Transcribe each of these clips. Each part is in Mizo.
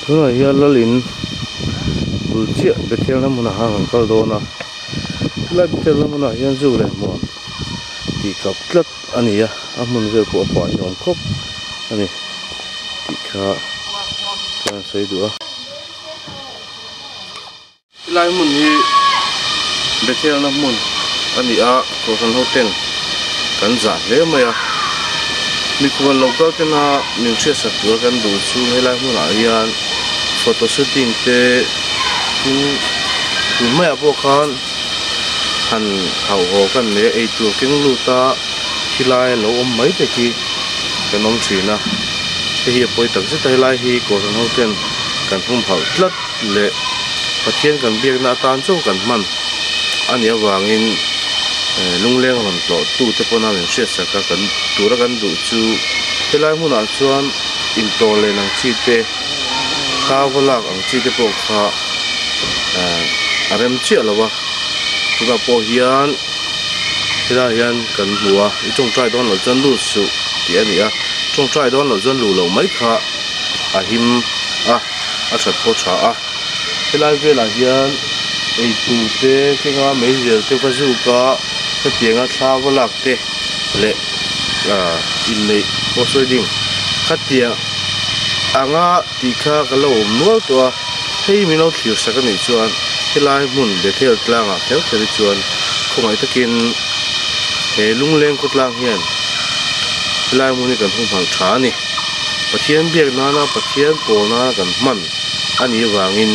Tunah hian lalin bul chiah Bethel na hmunah khan kan kal dawn a helai Bethel na hmunah hian zu leh hmuam tih kap tlat a ni a a hmun vel pawh a fai nuam khawp a ni tih kha ka rawn sawi duh a. Helai hmun hi Bethel na hmun a ni a, Kohhran ho ten kan zah hle mai a. Mikhual lo kal tena min hriatsak tura kan duh chu helai hmunah hian photo shooting te tin tun maiah pawh khan han hauhhaw kan nei a, eitur keng lut a khilai a lo awm mai te khi kan awm thin a. Hei hi a pawi tak zet a, helai hi Kohhran ho ten kan humhalh tlat. leh Pathian kan biakna atan chauh kan hman a nih avangin lungleng rawn tlawh tute pawna min hriatsak a kan tura kan duh chu helai hmunah chuan intawh len ang chi te thla va lak ang chi te pawh kha a rem chiah lo a tunah pawh hian helaiah hian kan hmu a i tawngtai dawn loh chuan lut suh tih a ni a tawngtai dawn loh chuan luh loh mai kha a him a. a that pawh tha a helai velah hian eitur te kenga meizial te va zuk a hetianga thla va lak te leh ah inneih post wedding khatiang anga tih kha ka lo awm nual tawh a hei min lo thlir sak anih chuan helai hmun Bethel tlangah kher kher hi chuan khawngaih takin he lungleng khawtlang hian helai hmun hi kan humhalh tha a ni. Pathian biak nana Pathian pawl nana kan hman a nih avangin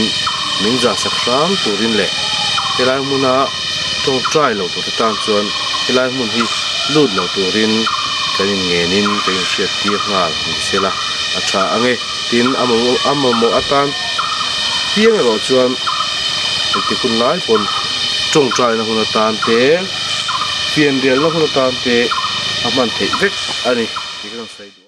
min zahsak hram turin leh helai hmuna tawngtai lo turte tan chuan helai hmun hi lut lo turin kan inngenin kan inhriat tir nghal ni sela a tha ang e. Tin, a mamawh atan piang erawh chuan engtik hun lai pawn tawngtaina hun atan te, fianrialna hun atan te a hman theih vek a ni tih ka rawn sawi duh a.